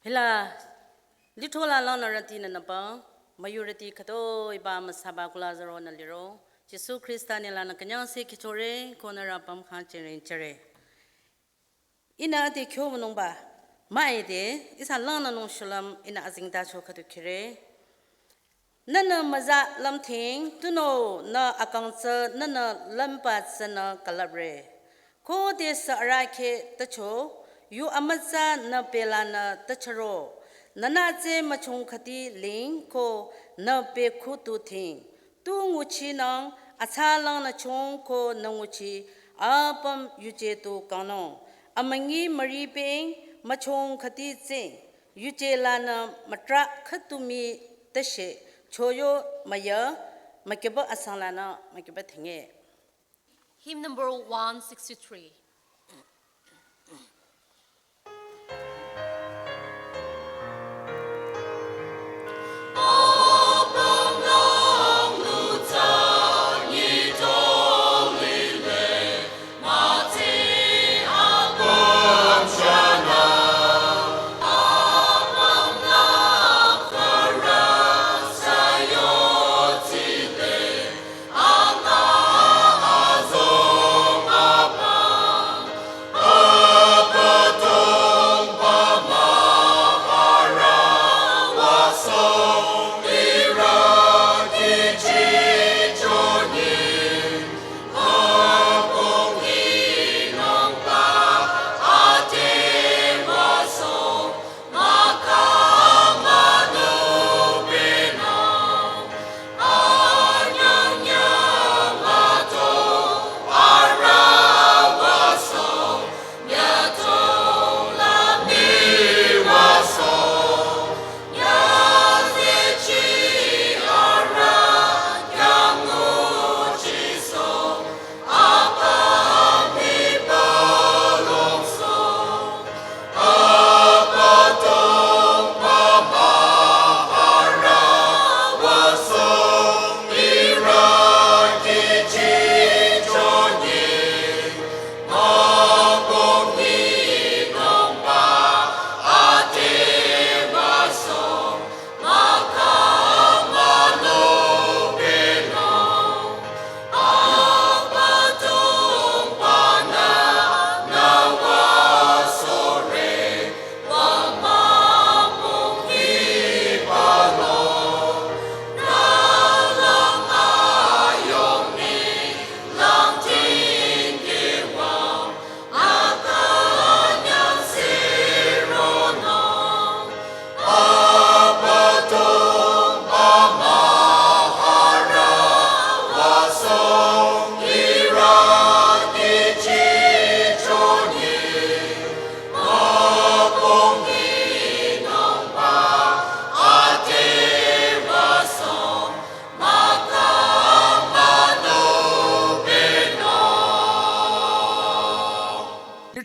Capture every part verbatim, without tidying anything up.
Hila lithro la langnürüti nünüpang, müyurüti khütoi ba müsaba kula züronü liro, Jisu Khrista nenglanü künyangse kihchore, ko nührü apüm khyang jingring jüre. Ihnü ade kyo münungba, müide, ihsa langnünung shulüm, ihnü azengtacho khüdu khire. Nühnü müza lümthing, tunüo nü akang tsü nühnü lümba tsünü külüpre. Khodesü arahkheh tacho, yu amütsa nü belanü tacharo. Nünü tsü müchong khüdi ling ko nü bekhu tu thing. Tu nguchinang, atsa langnü chong ko nü nguchi, apüm yuje tu kangnung. Amünyi müripeng, müchong khüdi tsing. Yuje lanü mütra khütumi tashe, choyo müya, mükiba asang lanü, mükiba thenge. Hymn number one sixty-three.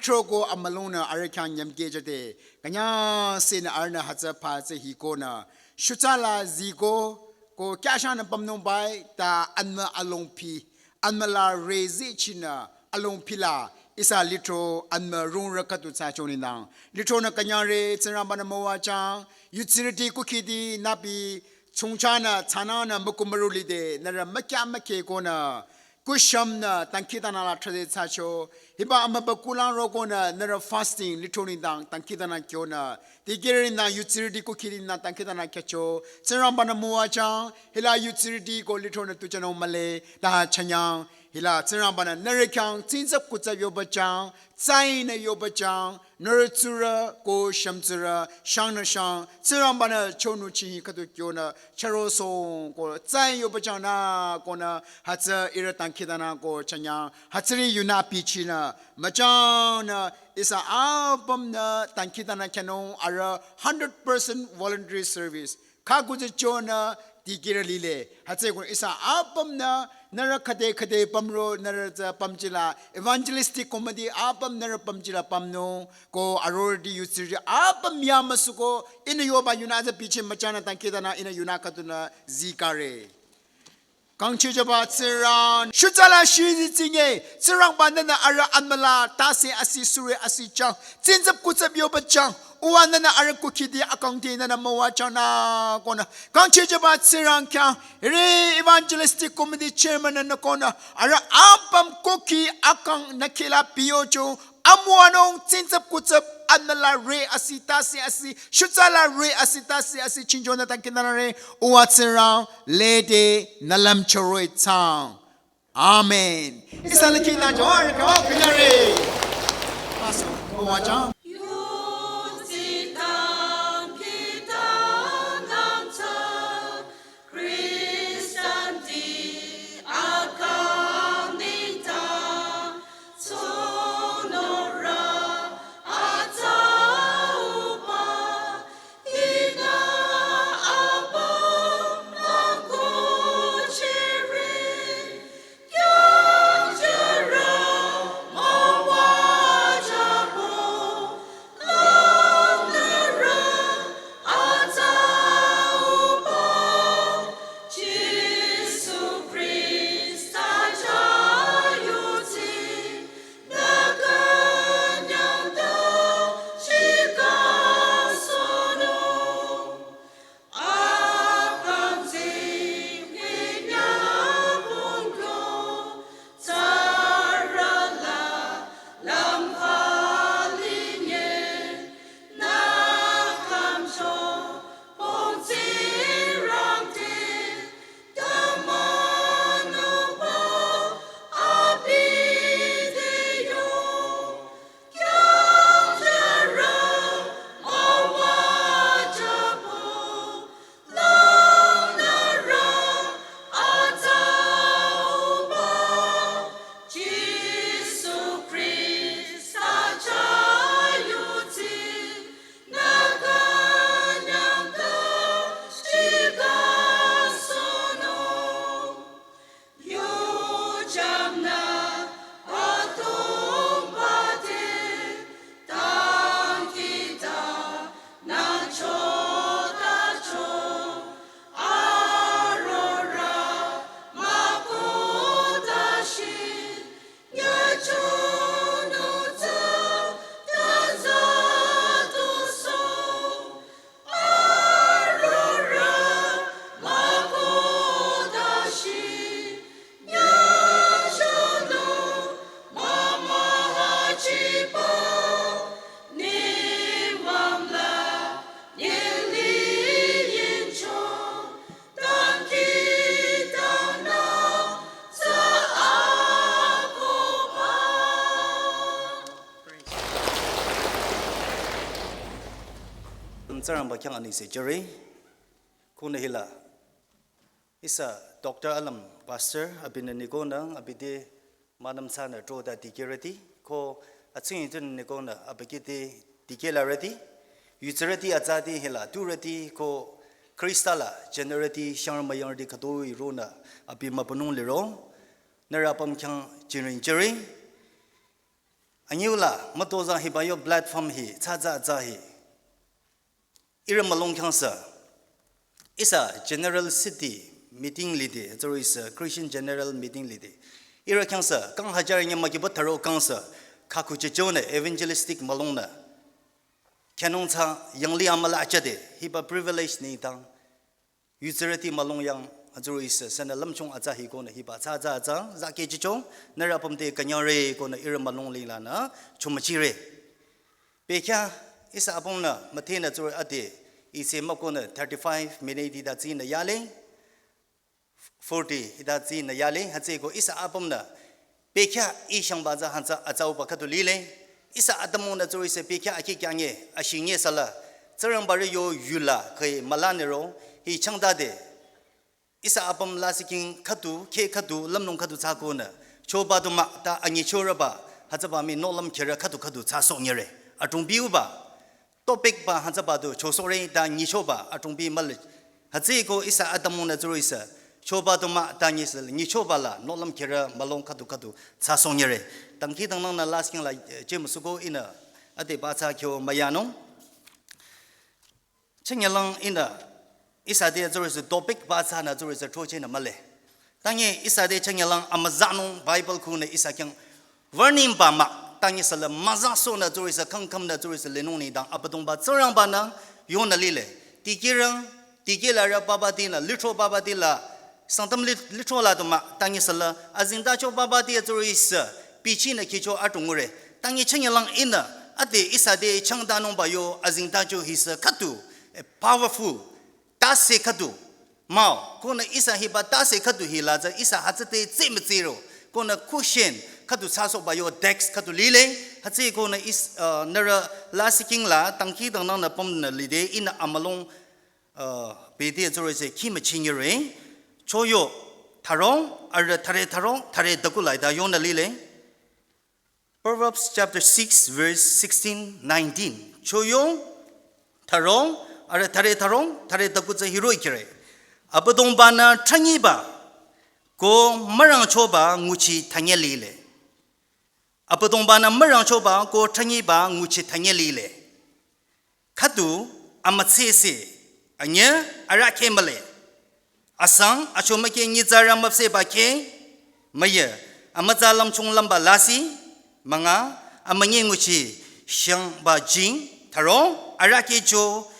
Lithro ko amülungnü arüh khyang nyümkeh jüde, künyangsenü arühnü hütsü pha tsü hikonü, shutsa la ziko, ko kyashanü pümnung bai, ta anmü alongpi, anmü la rezichinü, alongpi la, ihsa lithro anmü rungrü khüdu thsacho nengdang. Lithronü künyangre, Tsingrangbanü müwajüng, yudsirüti kukhidi nüpi, chongchanü, thsananü, mükumürü lide, nührü mükya mükhe konü, kushümnü, dangkhidangnang la thrade thsacho, hiba amübükuh lang rokonü, nührü fasting, lithro nengdang, dangkhidangnang kyonü, dikehrü nengdang, yudsirüti kukhidi nengdang, dangkhidangnang khyücho, Tsingrangbanü müwajüng, hila yudsirüti ko lithronü tu jünung mühle, ta chünyang, hila Tsingrangbanü nührü khyang, tsinzap kutsap yobajüng, tsainü yobajüng, nührü tsurü, ko shümtsurü, shangnü shang, Tsingrangbanü chonu chihi khüdu kyonü, chürosong, ko tsai yobajüng nü, konü, hütsü ihrü dangkhidangnang ko chünyang, hütsüri yunü pichinü, müjangnü, ihsa apümnü, dangkhidangnang khyünung, arüh hundred percent voluntary service. Kha kuzi chonü dikehrü lile. Hütsüeko ihsa apümnü nührü khüde khüde pümro nührü tsü pümjila evangelistic committee apüm nührü pümjila pümnung ko arorüti yudsirüti apüm yamüsuko ihnü yoba yunü tsü bichi müjangnü dangkhidangnang ihnü yunü khüdunü zikare. Kangchijüba Tsingrang, shutsa la shizi tsinge, Tsingrangba nühnü arüh anmüla, tase asi sure asi jüng, tsinzap kutsap yoba jüng, Uwa nünü arüh kukhidi akangdi nünü müwajünü konü. Kangchijüba Tsingrang khyang, hiri evangelistic committee chairman nünü konü, arüh apüm kukhi akang nü khila piyocho, amüwanung tsintsüp kutsüp, anüla re asi tasi asi, shutsala re asi tasi asi, chinjo nü tangkinara re, uwa Tsingrang, lede, nü lümchoroi tsang. Amen. Ihsa liki nü jor ko pinare. Pastor, ko wacha. Tsingrangba khyang anise jüre. Khunü hila ihsa doctor alüm pastor abinü nikonü abide manam sanü trota dikehrüti ko atsingitun nikonü abikiti dikehlarüti. Yutsürüti atsati hila turüti ko Khrista la generati shangrü müyangrüti khütoi ronü abi mübünung liro. Nührü apüm khyang jingring jüre. Anyüla mütozah hiba yo platform hi tsatsa atsa hi. Ihrü mülung khyang sü ihsa general city meeting lide, tsürü ihsa Christian general meeting lide. Ihrü khyang sü kang hajar nyü mükiba tharo kang sü khakhu chechonü evangelistic mülungnü khyünung tsü yangli amüla achade hiba privilege nengdang yutsürüti mülung yang hütsürü ihsa sünü lümchung atsa hikonü hiba tsatsa atsa zake chicho nührü apüm te künyangre konü ihrü mülung lilanü chomüchire. Bekhyah ihsa apümnü müdhenü tsürü ade ise mükonü thirty-five minute hita tsinü yale, forty hita tsinü yale, hütsüko ihsa apümnü bekhyah ih shangba tsü hantsa atsauba khüdu lile. Ihsa atümungnü tsürü ihsa bekhyah akhi kyange ashinge sala Tsingrangbarü yo yula khüi mülanero hi changdade ihsa apüm lasih king khüdu, khe khüdu, lümnung khüdu thsakonü choba du mah ta anyichorüba hütsüba mii nohlüm kherü khüdu khüdu thsasohnyire. Adrong biuba topic ba hütsüba du chosohre ta nyichoba adrong bi mühle. Hütsüko ihsa atümungnü tsürü ihsa choba du mah ta nyisü nyichoba la nohlüm kherü mülung khüdu khüdu thsasohnyire. Dangkhidangnangnü lasih king la jemüsuko ihnü adeba thsa kyo müyanung. Chünyelang ihnü ihsa te tsürü ihsa topic ba thsanü tsürü ihsa throchehnü mühle. Tangi ihsa te chünyelang amüzanung Bible khunü ihsa khyang warning ba mah Tangi sala maza so na tsuri sa khang kham na tsuri sa lenung ni dang Abüdongba Tsingrangba nang yonü lile. Tiki rang, tiki la ra papa ti na, litro papa ti la, sangtam lit-, litro la tuma, tangi sala, azingtacho papa ti tsuri sa, pichi na kicho atung ngure. Tangi chanya lang ina, ate ihsa te changdanungba yo, azingtacho hisa khüdu, a powerful, tase khüdu. Mao, konü ihsa hiba tase khüdu hila tsü ihsa hütsüte tse mütsiro. Konü cushion khüdu sasoba yo desk khüdu lile. Hütsü konü is, uh, nührü lasih king la tangki dangnang nü pümnü lide ina amülung, uh, bete tsuro se ki müchingire. Choyo tharong, arüh thare tharong, thare daku laida yonü lile. Proverbs chapter six, verse sixteen, nineteen. Choyo, tharong, arüh thare tharong, thare daku tsü hiroi kire. Abüdongba nü thangiba, ko mürangchoba nguchi thanye lile. Abüdongba nü mürangchoba, ko thangiba nguchi thanye lile. Khüdu amütsese, anye arahkheh mühle. Asang achomüke nyitsarü müpsehba kheh, müyü, amütsa lümchung lümba lasih, münga, amünyi nguchi, shangba jing, tharong, arahkheh cho,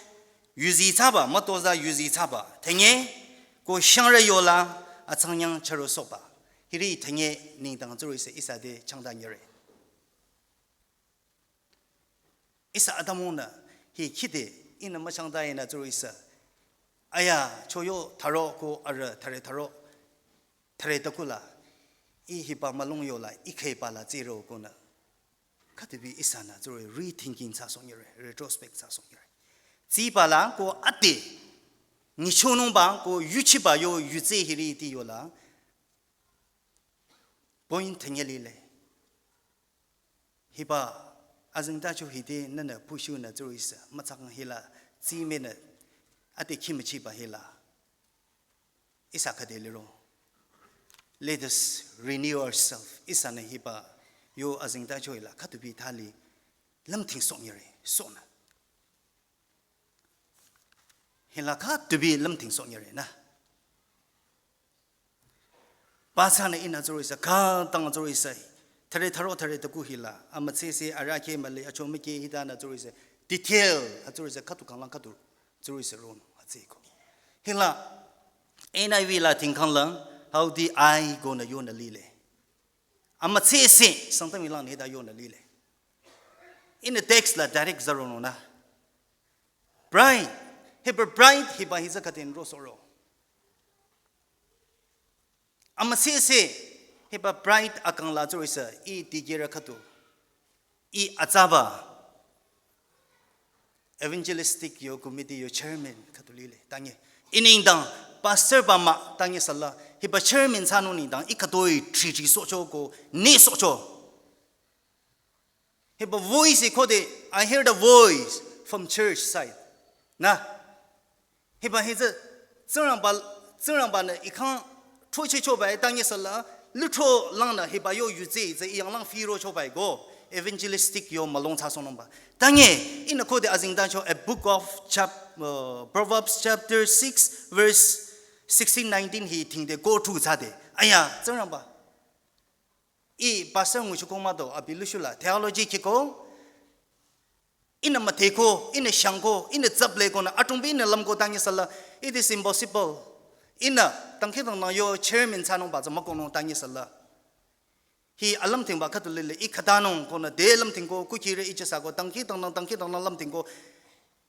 yuzi thsaba, mütozah yuzi thsaba, thanye, ko shangrü yola, atsang nyang charo soba. Hiri thanye nengdang tsuri se ihsa te changdanyire. Ihsa adamong nü hi khide ina müchangda ina tsuri sa. Aya, choyo tharo ko arüh thare tharo, thare daku la. I hiba mülung yola, i kheba la tsiro konü. Khütubi ihsa nü tsuri rethinking thsa songire, retrospect thsa songire. Tsiba la ko ate, ngichonungba ko yuchiba yo yutse hiri ti yola. Point thanye lile. Hiba azingtacho hide nünü pushu nü tsuri sa, mütsang hila, tsime nü, ate ki müchiba hila. Ihsa khade liro. Let us renew ourselves. Ihsa nü hiba yo azingtacho hila, khütubi thali, lümthing songire, sonü. Hila khütubi lümthing songire na. Pastor nü ina tsuri sa, khütang tsuri sa. Thare tharo thare daku hila. Amütsese arahkheh mühle achomüke hita nü tsuri sa. Detail, a tsuri sa, khüdu kanglang khüdu. Tsuri sa ron, atsiko. Hila, N I V la tingkang lang, how the I go nü yonü lile. Amütsese, sangtam ilang nida yonü lile. In the text la direct zarono na. Pride, hiba pride, hiba hisa katin rosoro. Amütsese, hiba pride akang la tsuri sa, i tigera khüdu. I atsaba, evangelistic yo committee yo chairman khüdu lile, tangi. Inengdang, pastor ba mah, tangi sala, hiba chairman thsanung nengdang, i khütoi tri tri socho ko, ni socho. Hiba voice i khode, I hear the voice from church side. Na, hiba hi tsü, Tsingrangba, Tsingrangba nü i khang thoche choba i tangi sala, litro lang nü hiba yo yutse i tsü i yang lang firo choba i go, evangelistic yo mülung thsa sonungba. Tangi, ina khode azingtacho, a book of chap-, uh, Proverbs chapter six, verse sixteen, nineteen hi thingde go thu thsade. Aya, Tsingrangba. I pastor nguchi kong mado, abi lushu la theology kiko, ina mütheko, ina shangko, ina tsaple konü, atungbi ina lümko tangi sala, it is impossible. Ina, tangki tang nang yo chairman thsanungba tsü mükonung tangi sala. Hi alümthingba khüdu lile, i khatanung konü, de lümthingko, kukhire i chesa ko, tangki tang nang, tangki tang nang lümthingko,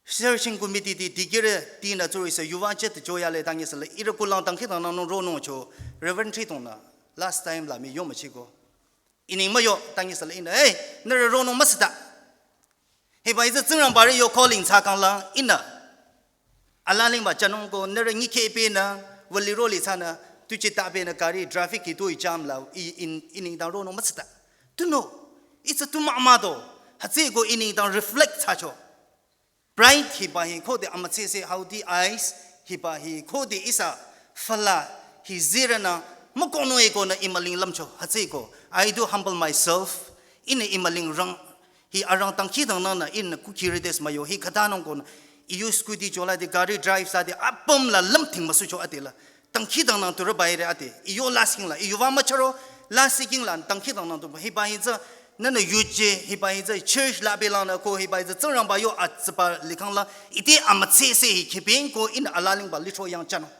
Searching committee ti dikire ti nü tsuri sa yuva chet joya le tangi sala ira kulang tangki tang nang nung ronung cho Reverend Tri tong nü last time la mi yo müchiko. Ining müyo tangi sala ina, "Hey, nührü ronung müsita." Hiba i tsü Tsingrangba ri yo calling thsa kang lang ina. Ala lingba chanung ko nührü ngi khe pe nü, wali roli thsa nü, tu chi ta pe nü gari traffic ki tu i jam la, i, in, ining dang ronung müsita. Tu no, i tsü tu ma ma do, hütsüko ining dang reflect thsa cho. Pride hiba hi khode amütsese hauti eyes hiba hi khode ihsa fala hi zirana mükono eko nü imaling lümcho hütsüko. I do humble myself. Ina imaling rang hi arang tangki dang nang nü ina kukhire des mayo hi khatanung ko nü i yo scooty chola de gari drive sa de apüm la lümthing müsucho ate la. Tangki dang nang tu rübai re ate. I yo lasing la. I yo va mücharo lasing la tangki dang nang tu hiba hi tsü Nünü yuje hiba hi tsü church la belangnü ko hiba hi tsü Tsingrangba yo atsüba likhangla ite amütsese hi khiping ko ihnü alalingba litro yang chanung.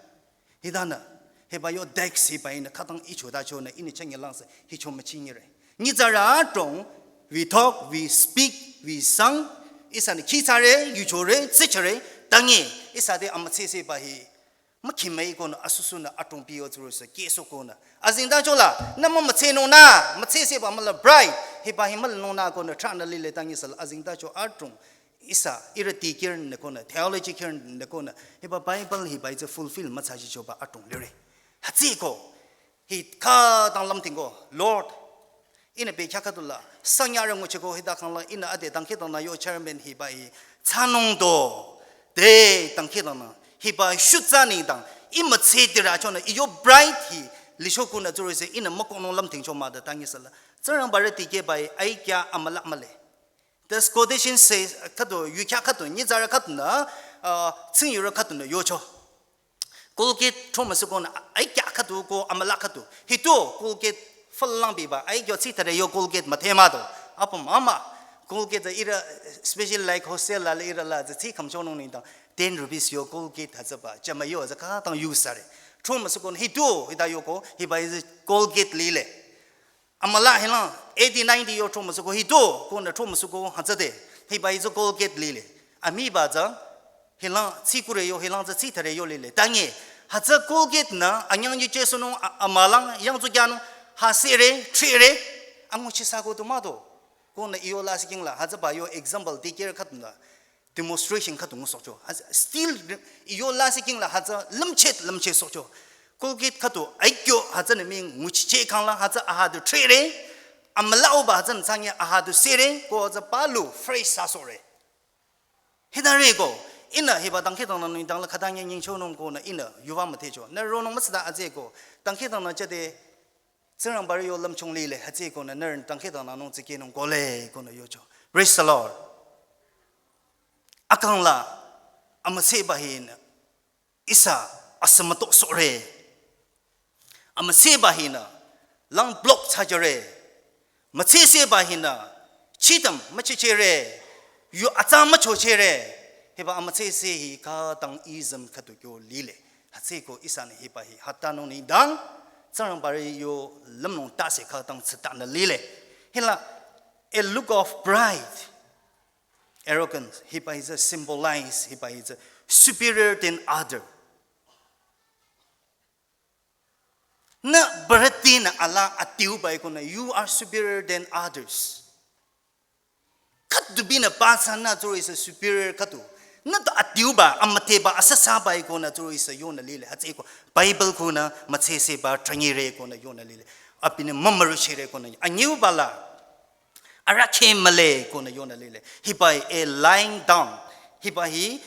Hitanü hiba yo text hiba ihnü khütang icho tachonü ihnü changye langse hicho müchingire. Nyitsarü adrong, we talk, we speak, we sang, ihsanü khitsare, yuchore, tsichare, tangi, ihsa te amütsese ba hi mükhimei konü asusunü adrong piyo tsurüsü keso konü. Azingda chola, nü mümütsenung nü, mütseseba müla bright, hiba hi mülanung nü konü tranü lile tangi sala azingda cho adrong. Ihsa, ihrü tikirnü konü, theology kirnü konü, hiba Bible hiba hi tsü fulfill mütsachichoba adrong lire. Hütsüko, hi khütang lümtingko, Lord, ihnü bekhyah khüdula, sanyarü nguchiko hita khangla, ihnü ade dangkhidangnang yo chairman hiba hi, tsanung do, te dangkhidangnang, hiba shutsa nengdang, imütse tirü chonü, iyo bright hi, licho kunü tsurüse, ihnü mükohnung lümtingcho mah de tangi sala. Tsingrangbarü tikehba hi, aikya amüla mühle. The Scotian says, khüdu, yukhyah khüdu, nyitsarü khüdunü, uh, tsingyurü khüdunü yocho. Colgate thromüsukonü, aikya khüdu ko amüla khüdu. Hitu Colgate falangbiba, aikyo tsitare yo Colgate müthemado. Apüm ama, Colgate ihrü special like hostel la ihrü la, tsitsi khamchonung nengdang, ten rupees yo Colgate hütsüba, chama yo hütsü khütang use sare. Thromüsukonü, hitu, hita yoko, hiba hi tsü Colgate lile. Amüla hilang, eighty ninety yo thromüsuko hitu, konü thromüsuko hütsüde, hiba hi tsü Colgate lile. Amiba tsü, hilang tsikure yo, hilang tsü tsitare yo lile. Tangi, hütsü Colgate nü, anyang yichesunung, a-, amülang, yangtsu kyanung, hasere, threre, anguchisako tu mado. Konü iyo lasih kingla, hütsüba yo example, dikir khüdunü. Demonstration khüdu ngusohcho. Hütsü still yo lasih kingla hütsü lümchet lümchet sohcho. Colgate khüdu aikyo hütsünü mii nguchicheh khangla hütsü aha du threre. Amüla uba hütsünü tsangi aha du sere ko hütsü palu fresh sa sohre. Hitare ko, ihnü hiba dangkhidangnang nengdang la khütang nyingchonung konü ihnü yuva müdhecho. Nü ronung müsüda atsü ko, dangkhidangnang chade Tsingrangbarü yo lümchung lile, hütsükonü nührünü dangkhidangnangnung tsikehnung kohle konü yocho. Praise the Lord. Akangla, amütseba hinü, ihsa asümüto sohre. Amütseba hinü, lang block thsajüre. Mütseseba hinü, chidam müchechere. Yu atsa müchochere. Hiba amütsese hi khütang ism khüdu kyo lile. Hütsüko ihsanü hiba hi hütanung nengdang, Tsingrangbarü yo lümnung tase khütang tsütanü lile. Hila, a look of pride, arrogance, hiba hi tsü symbolize, hiba hi tsü superior than other. Nü bürütinü ala adiuba ikonü, you are superior than others. Khüdu binü pasanü tsuro ihsa superior khüdu. Nü tu adiuba, amüdheba, asüsaba ikonü tsuro ihsa yonü lile. Hütsüko Bible konü mütseseba trangire konü yonü lile. Abinü mümürüchire konü. Anyiuba la. Arahkheh mühle konü yonü lile. Hiba hi a lying down. Hiba hi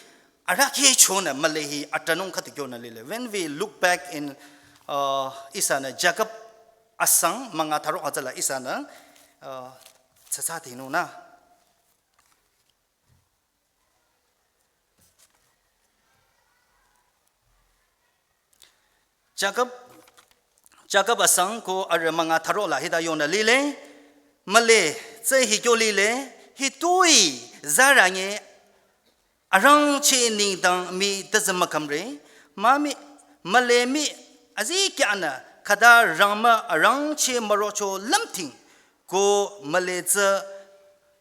arahkheh chonü mühle hi atranung khüdu kyonü lile. When we look back in, uh, ihsanü Jakob asang münga tharo hütsüla ihsanü, uh, tsatsa tinunü. Jakob, Jakob asang ko arü münga tharo la hita yonü lile, mühle tsü hi kyo lile, hitoi zarü nge arangcheh nengdang mii tazü mükhümre, mami, mühle mii azikyah nü khüta rangmü arangcheh mürocho lümting, ko mühle tsü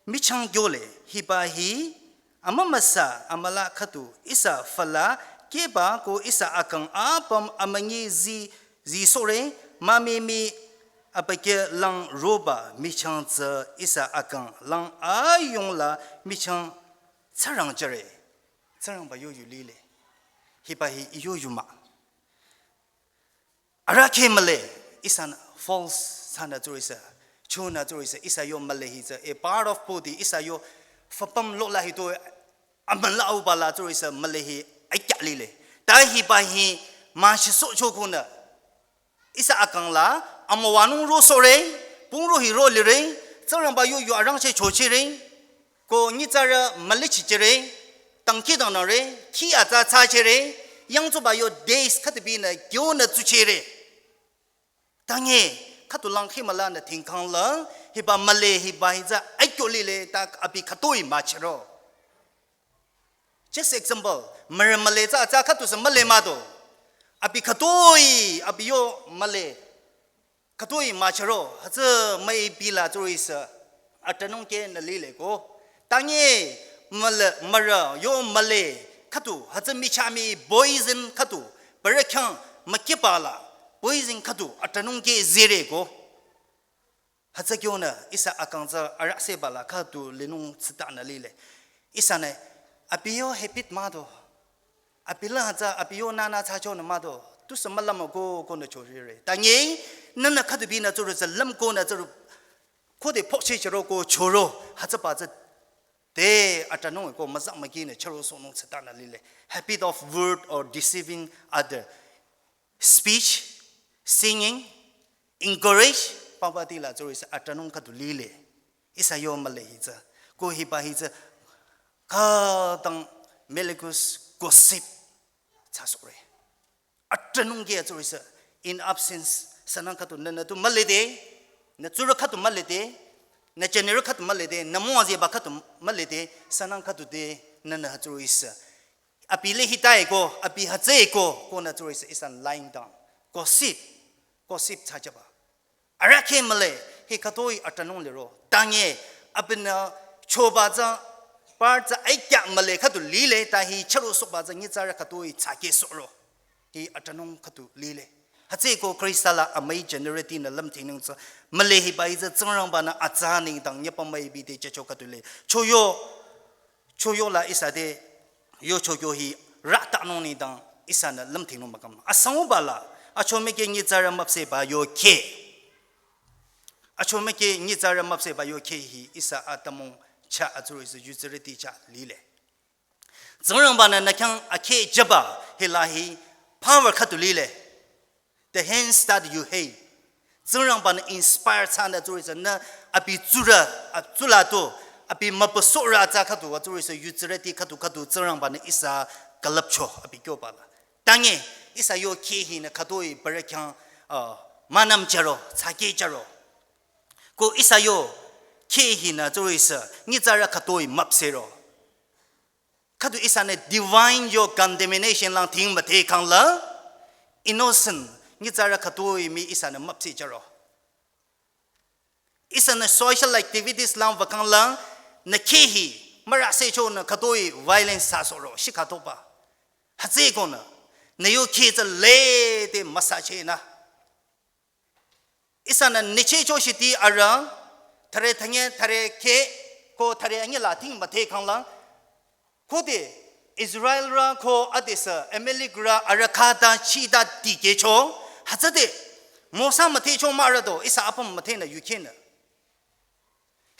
michang kyole, hiba hi, amümüsa amüla khüdu ihsa füla keba ko ihsa akang apüm amünyi zi, zisohre, mami mii abükyü lang roba michang tsü ihsa akang lang ayung la michang tsürang jüre. Tsingrangba yo yu lile. Hiba hi iyo yu mah. Arahkheh mühle, ihsanü false thsanü tsuro ihsa, chonü tsuro ihsa, ihsa yo mühle hi tsü, a part of body, ihsa yo füpüm lo la hitoi, amüla uba la tsuro ihsa mühle hi aikyah lile. Ta hiba hi müshisohcho konü, ihsa akang la, amüwanung rosohre, pungro hi ro lire, Tsingrangba yo yu arangcheh chochere, ko nyitsarü mülichichere, dangkhidangnangre, khi atsa tsachere, yangtsuba yo days khüdu binü kyonü tsuchere. Tangi, khüdu lang khi mülanü tingkang lang, Hiba müle hiba hi tsü aikyo lile ta abi khütoi müchiro. Just example, mürü müle tsü atsa khüdu sü müle mah do. Abi khütoi, abi yo müle khütoi müchiro, hütsü müipi la tsurüsü atranung ke nü lile ko. Tangi müle, mürü yo müle khüdu, hütsü michah mii poison khüdu, bürü khyang mükipa la poison khüdu atranung ke zire ko. Hütsü kyonü ihsa akang tsü arüh seba la khüdu linung tsüta nü lile. Ihsanü abi yo habit mah do. Abi la hütsü abi yo nünü thsachonü mah do. Tusü mülüm ko ko nü chorire. Tangi nünü khüdu binü tsurü tsü lüm ko nü tsurü khode pokche chiro ko choro. Hütsüba tsü te atranung ko müza müki nü chiro sohnung tsüta nü lile. Habit of word or deceiving other. Speech, singing, encourage, papa ti la tsurüsü atranung khüdu lile. Ihsa yo müle hi tsü. Ko hiba hi tsü khütang melekus gossip thsasohre. Atranung ke tsurüsü in absence sünang khüdu nünü tu müle de, nü tsurü khüdu müle de, nü general khüdu müle de, nü müwajeba khüdu müle de, sünang khüdu de, nünü tsurüsü abi le hitai ko, abi hütsü ko, ko nü tsurüsü ihsa lying down. Gossip, gossip thsachaba. Arüh ke müle, hi khütoi atranung liro. Tangi, abinü choba tsü, par tsü aikya müle khüdu lile, ta hi chiro sohba tsü nyitsarü khütoi thsake sohro. Hi atranung khüdu lile. Hütsü ko Khrista la amüi generate nü lümthingnung tsü, müle hiba hi tsü Tsingrangba nü atsa nengdang nyüpa müipi te chehcho khüdu le. Choyo, choyo la ihsa te, yo chokyo hi rütanung nengdang ihsanü lümthingnung mükam. Asangba la, achomeke nyitsarü müpsehba yo ke. Achomeke nyitsarü müpsehba yo ke hi ihsa atümung chah atsurüsü yutsürüti chah lile. Tsingrangba nü nü khyang akhe jüba hila hi power khüdu lile. The hands that you hate. Tsingrangba nü inspire thsanü tsurüsü nü abi tsurü, a, tsula to, abi müpüsohrü atsa khüdu, atsurüsü yutsürüti khüdu khüdu Tsingrangba nü ihsa külüpcho abi kyoba la. Tangi, ihsa yo ke hinü khütoi bürü khyang, a, münüm charo, thsake charo. Ko ihsa yo ke hinü tsurüsü nyitsarü khütoi müpsehro. Khüdu ihsanü divine yo condemnation lang thing müdhe khang la, innocent nyitsarü khütoi mii ihsanü müpseh charo. Ihsanü social activities lang wükhang la, nü ke hi mürü sehchonü khütoi violence thsasohro, shi khütoba. Hütsü ko nü, nü yo ke tsü le te müsachehnü. Ihsanü nyichehcho shiti arüh, thüre thünye, thüre ke, ko thüre anyi la thing müdhe khang la. Khode Israelrü ko adesü Amalekrü arüh khata chita dikehcho, hütsüde Mosa müdhecho mahrü do, ihsa apüm müdhenü yukhehnü.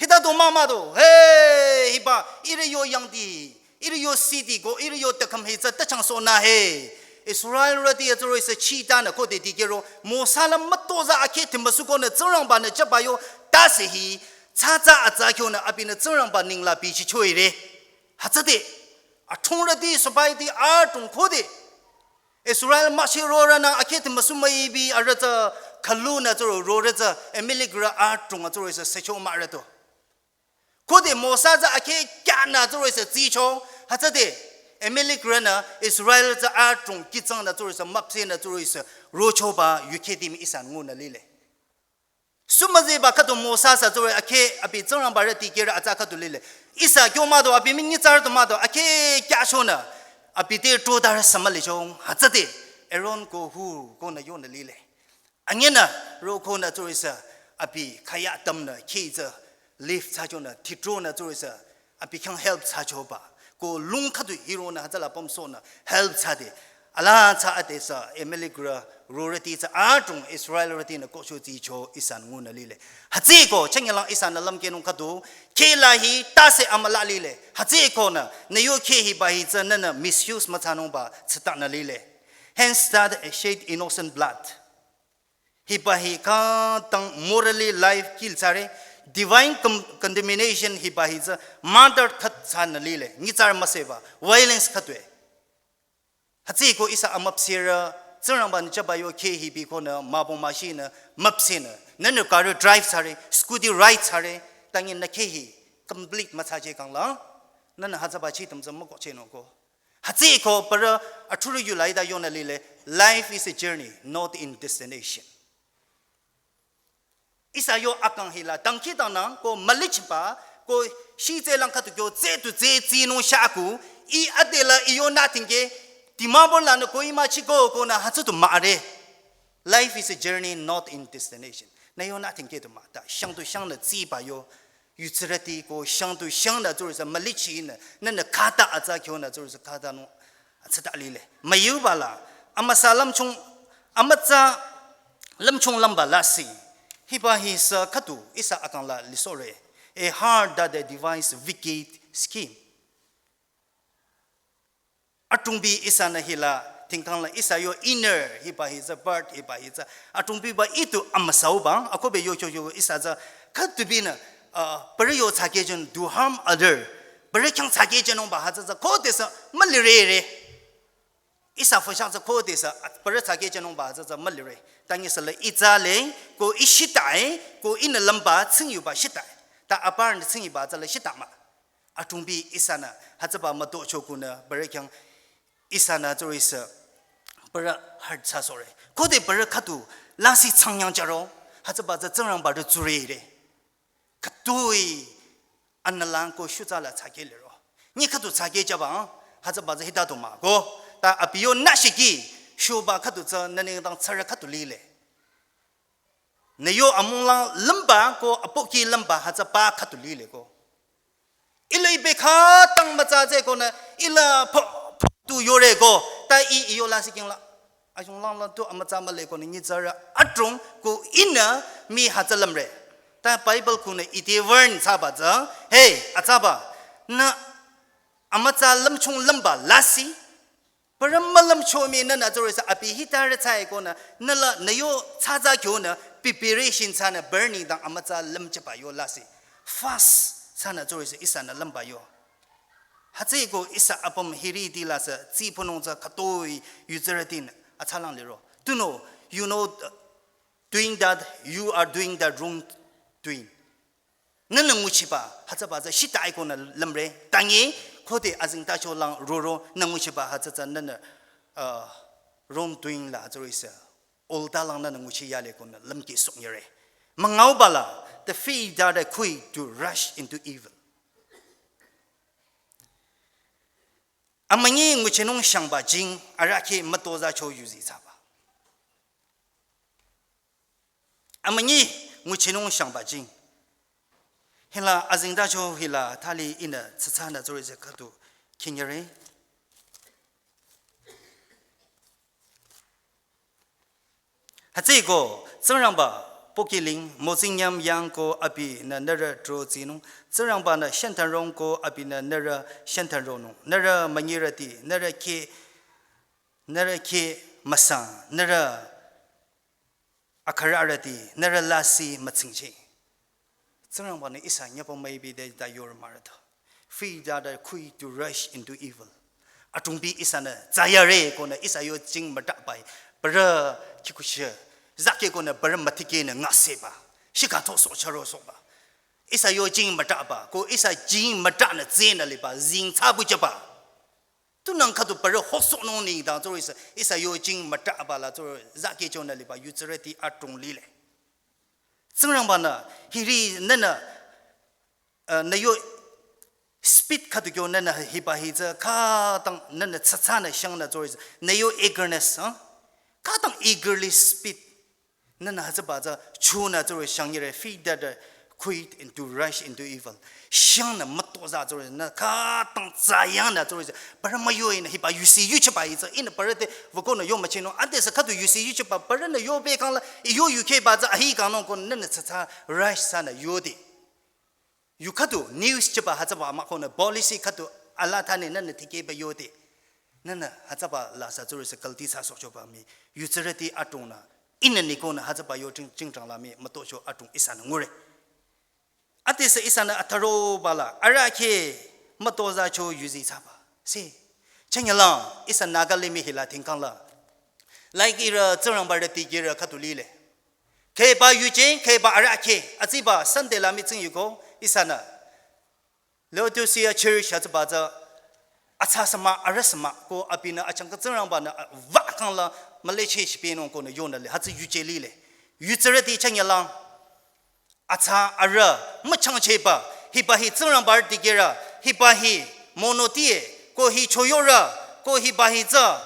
Hita do mah mah do, he, hiba, ihrü yo yangdi, ihrü yo city ko, ihrü yo takham hi tsü tachangsohnü he. Israelrüti atsurüsü chitanü khode dikehro, Mosa la mütozah akhe thimüsu ko nü Tsingrangba nü jüba yo tase hi, tsatsa atsa kyonü abinü Tsingrangba nengla bichichoire. Hütsüde, athongrüti sobaiti athong khode. Israel müshe rorünü akhe thimüsu müipi arüh tsü khülunü tsuro rorü tsü Amalekrü athong atsurüsü sehcho mahrü do. Khode Mosa tsü akhe kyanü tsurüsü tsicho, hütsüde Amalekrünü Israel tsü athong kihsangnü tsurüsü müpsehnü tsurüsü rochoba yukheh dimi ihsa ngunü lile. Sumüzeba khüdu Mosa sü tsurü akhe abi Tsingrangba rüti kehrü atsa khüdu lile. Ihsa kyo mah do abi mii nyitsarü do mah do akhe kyachonü abi te trodarü sü mülicho hütsüde Aaron ko Hur ko nü yonü lile. Anyinü ro ko nü tsurüsü abi khaya tamnü khe tsü lift thsachonü thitronü tsurüsü abi khyang help thsachoba. Ko lung khüdu hironü hütsüla pümsohnü help thsade. Ala thsa adesü Amalekrü rorüti tsü athong Israelrütinü kohcho tsicho ihsa ngunü lile. Hütsü ko chengyelang ihsanü lümkehnung khüdu khe la hi tase amüla lile. Hütsü ko nü nü yo khe hiba hi tsü nünü misuse müthsanungba tsütanü lile. Hands that shed innocent blood. Hiba hi khütang morally life kill thsare, divine com-, condemnation hiba hi tsü murder khüt thsanü lile, nyitsarü müseba, violence khütoi. Hütsü ko ihsa amüpsehrü Tsingrangba nü chaba yo khe hi bi ko nü, mabo mashi nü, mapse nü. Nü nü gari drive thsare, scooty ride thsare, tangi nü khe hi complete müthsaje kangla. Nü nü hütsüba chi tümtsü mükohchehnung ko. Hütsüeko parü athuru yu laida yonü lile, life is a journey, not in destination. Ihsa yo akang hila dangkhidangnang ko mülichiba ko shitse lang khüdu kyo tse tu tse tsinung shaku, i adela i yo nü tingke, Dimapur lanü Kohima chiko ko nü hütsü tu mah re. Life is a journey, not in destination. Nü yo nü tingke tu mah ta, shang tu shang nü tsiba yo, yutsirüti ko shang tu shang nü tsurüsa mülichi nü, nü nü khata atsa kyo nü tsurüsa khata nung, atsata lile. Müyuba la, amüsa lümchung, amütsa lümchung lümba lasih. Hiba hi sü khüdu ihsa akang la lisohre. A heart that they devise wicked scheme. Atrungbi ihsa nü hila, tingkang la ihsa yo inner, hiba hi sü part, hiba hi sü. Atrungbi ba itu amüsau bang, akohbe yo kyo yo ihsa sü khüdu bi nü, uh, parü yo thsakehjün do harm other. Parü khyang thsakehjünung ba hütsü sü khodesü mülire re. Ihsa fü shang tsü khodesü, parü thsakehjünung ba tsü tsü mülire. Tangi sü le i tsale, ko i shitae, ko i nü lümba tsingyu ba shitae. Ta aparü nü tsingyu ba tsü le shita mah. Atrungbi ihsa nü, hütsüba mütoh choku nü, parü khyang ihsa nü tsurüsa, parü heart thsasohre. Khode parü khüdu, lasih changyang jaro, hütsüba tsü Tsingrangba rü tsurüre. Khütoi anülang ko shutsa la thsakeh liro. Nyi khüdu thsakeh jüba, hütsüba tsü hita du mah ko. Ta abi yo nü shiki, shuba khüdu tsü nü nengdang tsürü khüdu lile. Nü yo amunglang lümba ko apoki lümba hütsüba khüdu lile ko. Ila ibe khütang mütsa tsü ko nü, ila pho, pho tu yore ko. Ta i, i yo lasih kingla. Ayung lang la tu amütsa mühle ko nü nyitsarü atrung ko inü mi hütsü lümre. Ta Bible ko nü ite warn thsaba tsü, hey, atsaba, nü amütsa lümchung lümba lasih, parü mülümcho mi nü nü tsurüsa abi hitare thsae ko nü, nü la nü yo thsa tsü kyo nü, preparation thsanü burning dang amütsa lümcheba yo lasih. Fast thsanü tsurüsa ihsa nü lümba yo. Hütsüeko ihsa apüm hiriti la sü tsi punung tsü khütoi yutsürüti nü atsalang liro. Tunüo, you know, doing that, you are doing the wrong doing. Nü nü nguchiba, hütsüba tsü shitae ko nü lümre, tangi, khode azengtacho lang roro, nü nguchiba hütsü tsü nü nü, uh, wrong doing la tsurüsa. Olta lang nü nü nguchi yale ko nü lümki soknyere. Müngauba la, the feet that are quick to rush into evil. Amünyi nguchinung shangba jing, arahkheh mütozah cho yuzi thsaba. Amünyi nguchinung shangba jing. Hila azengtacho hila thali inü tsütsa nü tsurüsa khüdu khinyere. Hütsüeko, Tsingrangba, pokiling, mozingyam yang ko abinü nührü trotsinung, Tsingrangba nü shantanrong ko abinü nührü shantanronung, nührü münyirüti, nührü kheh, nührü kheh müsang, nührü akhararüti, nührü lasih mütsingchi. Tsingrangba nü ihsa nyapa müipi de ta yor marüta. Feet that are quick to rush into evil. Atrungbi ihsa nü tsayare ko nü ihsa yo jing mütabai. Parü kikushi. Zake ko nü parü mütike nü ngaseba. Shika to so charo soba. Ihsa yo jing mütaba. Ko ihsa jing müta nü tsü nü liba. Zing tsabu jaba. Tunang khüdu parü hosohnung nengdang tsurüsa, ihsa yo jing mütaba la tsurü, zake cho nü liba yutsürüti atrung lile. Tsingrangba nü, hiri nü nü, uh, nü yo speed khüdu kyo nü nü hiba hi tsü khütang nü nü tsatsa nü shang nü tsurüsa, nü yo eagerness, huh? Khütang eagerly speed. Nü nü hütsüba tsü, chunü tsurü shangnyire feet that are quick and to rush into evil. Shangnü mütozah tsurü nü khütang tsayang nü tsurü. Parü müyo inü hiba yusi yuchiba itsü. Inü parü te voko nü yo müchinung. Ante sü khüdu yusi yuchiba. Parü nü yo be kangla, yo yukheba tsü ahi kangnung ko nü nü tsatsa rush thsanü yode. Yu khüdu news chiba hütsüba mah ko nü policy khüdu alaa thani nü nü tikehba yode. Nü nü hütsüba la sü tsurü sü kalti thsa sokchoba mi. Yutsürüti atrung nü. Inü niko nü hütsüba yo jing, jingchang la mi mütocho atrung ihsa nü ngure. Ate sü ihsa nü atharoba la. Arahkheh mütozah cho yuzi thsaba. Si. Chengyalang ihsa Naga limih hila tingkang la. Like ihrü Tsingrangba rüti girü khüdu lile. Kheba yuje, kheba arahkheh, atsiba Sunday la meeting yuko, ihsanü Laodicea Church hütsüba tsü, atsa sü mah, arüh sü mah, ko abinü achangka Tsingrangbanü, a, wü kangla, müleche shipinung konü yonü le, hütsü yuje lile. Yutsürüti changyalang, atsa arüh, müchangcheba, hiba hi Tsingrangba rüti girü, hiba hi monotie, ko hi choyorü, ko hiba hi tsü,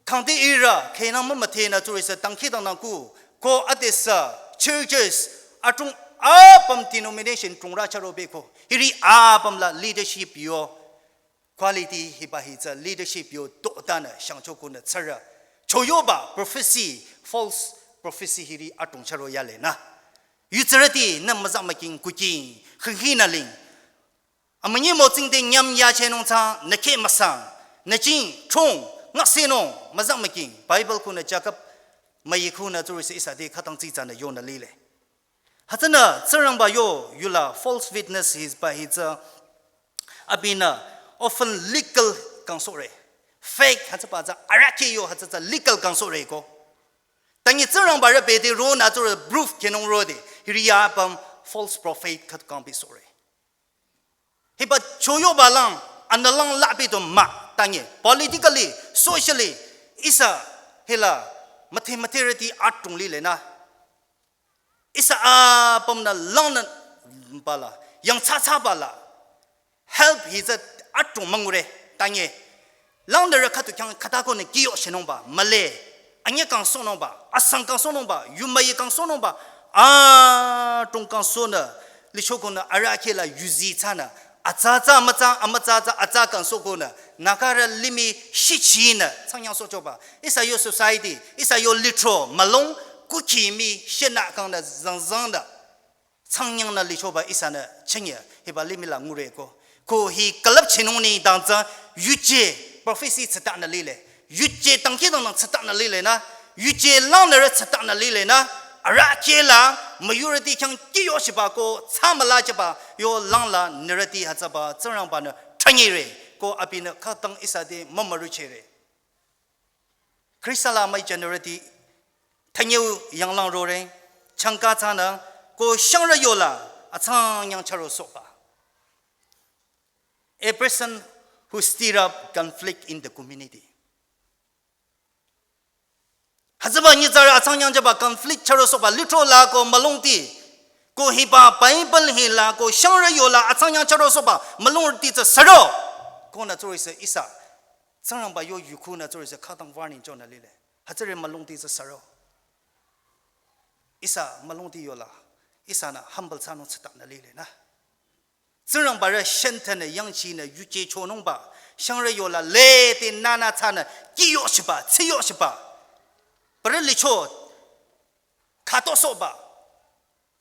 kangti ihrü, khenang mümüdhenü tsurüsü dangkhidangnang ku, ko adesü churches, atung apüm denomination tungrü charo beko. Hiri apüm la leadership yo, quality hiba hi tsü leadership yo dotanü shangcho kunü tsürü. Choyoba prophecy, false prophecy hiri atung charo yale na. Yutsürüti nü müzah müking kuking, khinghi nü ling. Amünyi motsing te nyam yachehnung tsang, nü khe müsang, nü jing, trong, ngaksehnung, müzah müking, Bible kunü Jacob, müyi kunü tsurüsü ihsa te khütang tsitsanü yonü lile. Hütsünü, Tsingrangba yo, yula false witness hiba hi tsü, abinü, often legal kangsohre. Fake, hütsüba tsü, arahkheh yo, hütsü tsü legal kangsohre ko. Tangi Tsingrangba rü bete ronü tsurü proof khenung rode, hiri apüm false prophet khüdu kangpi sohre. Hiba choyoba lang, anü lang lapi to mah, tangi, politically, socially, ihsa, hila, müdhe müdherüti atung lile na. Ihsa apümnü langnü bala, yangthsathsa bala, help hi tsü atung müngure, tangi. Langnürü khüdu khyang khüta konü kiyo shenungba, mühle, anye kangsohnungba, asang kangsohnungba, yumüyi kangsohnungba, atung kangsohnü, licho konü arahkheh la yuzi thsanü, atsa tsü amütsa, amütsa tsü atsa kangsoh konü, nükarü limih shichinü, tsangyang sohchoba, ihsa yo society, ihsa yo litro, mülung, kukhi mii, shenü kangnü, zangzangnü, tsangyangnü lichoba ihsanü chengye, hiba limih la ngure ko. Ko hi külüpchehnung nengdang tsü yuje prophecy tsütanü lile. Yuje dangkhidangnang tsütanü lile na. Yuje langnürü tsütanü lile na. Arahkheh la müyurüti khyang kiyo shiba ko tsü müla chiba yo langla nürüti hütsüba Tsingrangbanü thanyire. Ko abinü khütang ihsa te mümürüchehre. Khrista la amüi jünirüti, thanyeu yanglang rore, changka thsanü, ko shangrü yola, atsang nyang charo sohba. A person who stir up conflict in the community. Hütsüba nyitsarü atsang nyang jüba conflict charo sohba, litro la ko mülungti, ko hiba Bible hila, ko shangrü yola, atsang nyang charo sohba, mülungti tsü saro. Konü tsurüsü ihsa. Tsingrangba yo yukhunü tsurüsü khütang warning chonü lile. Hütsüri mülungti tsü saro. Ihsa mülungti yola. Ihsanü humble thsanung tsütanü lile na. Tsingrangba rü shentenü yangchinü yuje chonungba. Shangrü yola lete nana thsanü kiyo shiba, tsiyo shiba. Parü licho, khüto sohba.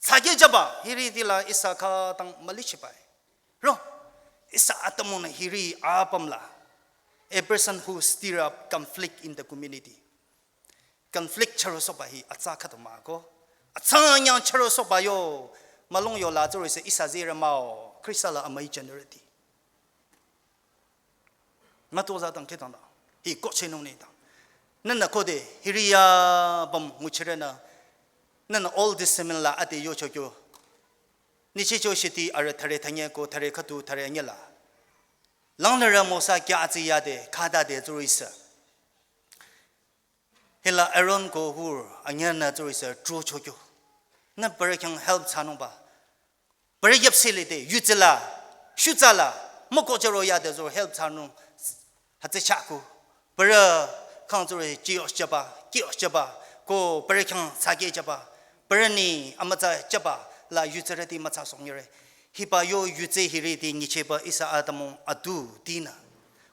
Tsage jüba, hiriti la ihsa khütang mülichibai. Ro, ihsa atümungnü hiri apüm la. A person who stir up conflict in the community. Conflict charo sohba hi atsa khüdu mah ko. Atsang nyang charo sohba yo. Mülung yola tsurüsü ihsa zirü mah-o. Khrista la amüi jünirüti. Mütozah dangkhidangnang. Hi kohchehnung nengdang. Nühnü khode, hiri ya bam nguchire nü. Nühnü Old Testament la ade yocho kyo. Nichicho shiti arüh thare thanye ko thare khüdu thare anyela. Langnürü Mosa kya atsi yade, khütade tsurüsü. Hila Aaron ko Hur, anyanü tsurüsü, tro chokyo. Nü parü khyang help thsanungba. Parü yüpsele de, yutsela, shutsala, müko charo yade zo help thsanung, hütsü chako. Parü khyang tsurü, chiyo jüba, kiyo jüba, ko parü khyang tsage jüba, parü ni amütsa jüba, la yutserüti mütsa songyore. Hiba yo yutse hiriti nyicheba ihsa atümung adu dinü.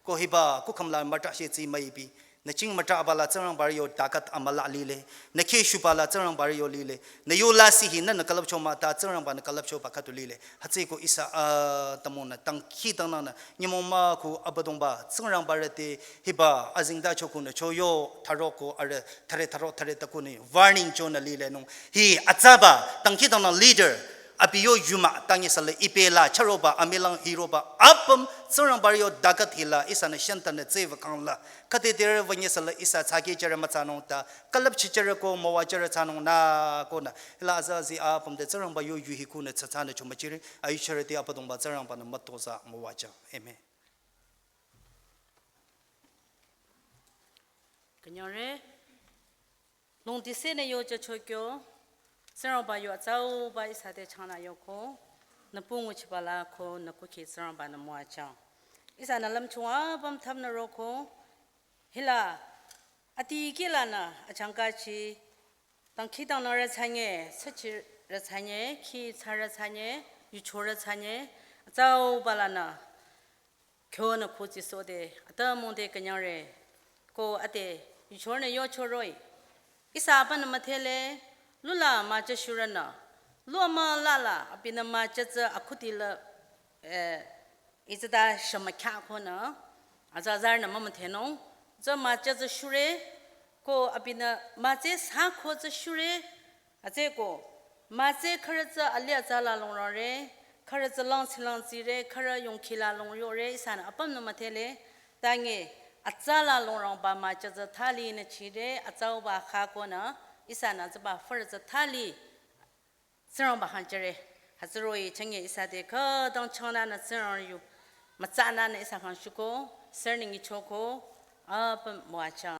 Ko hiba kukham la mütrah she tsi müipi. Nü ching mütrahba la Tsingrangba rü yo dakat amüla lile. Nü khe shuba la Tsingrangba rü yo lile. Nü yo lasih hi nü nü külüpcho mah ta Tsingrangba nü külüpchoba khüdu lile. Hütsüeko ihsa atümungnü dangkhidangnangnü nyümong mah ko Abüdongba Tsingrangba rü te hiba azengtacho kunü choyo tharo ko arüh thare tharo thare ta kunü warning chonü lilenung. Hi atsaba dangkhidangnang leader Abi yo yuma tangi sala ipe la charoba amilang hiroba apüm Tsingrangba yo dagat hila ihsanü shantanü tseva kangla. Kate tere vanye sala ihsa tsake jere matsanung ta. Kalap chichere ko mawa jere tsanung na ko na. Hila aza zi apüm de Tsingrangba yo yuhi kunü tsatsanü chumachiri. Ayu chere te Abüdongba Tsingrangba nü matoza mawa ja. Amen. Künyangre. Longdi sene yo jachokyo, Tsingrangba yo atsauba ihsa te changnü yoko, nü pu nguchiba la ko nü kuki Tsingrangba nü müwajang. Ihsanü lümchung apüm thapnü roko, hila, ati kila nü, achangkachi, dangkhidangnang rü tsanye, sachi rü tsanye, khi tsa rü tsanye, yucho rü tsanye, atsauba lanü, kyo nü khutsisode, atümung de künyangre, ko ate, yuchonü yochoroi. Ihsa apümnü müdhele, lula müjashurünü, lua mülala, abinü müjatsü akhuti la, eh, itsüta shama kya konü, aza azarünü mümüdhenung, tsü müjatsü shure, ko abinü müjasa ko tsü shure, atsü ko, müjasa khürü tsü ali atsa la longrangre, khürü tsü langsi langsire, khürü yongkhi la longyore, ihsanü apümnü müdhele, tangi, atsa la longrangba müjatsü thali nü chire, atsauba kha konü, ihsanü atsaba fürü tsü thali, Tsingrangba khangjere, hütsüroh-i changi ihsa te khütang changnanü Tsingrang yu, mütsananü ihsa khangshuko, sürü nü ngichoko, apüm müwajang.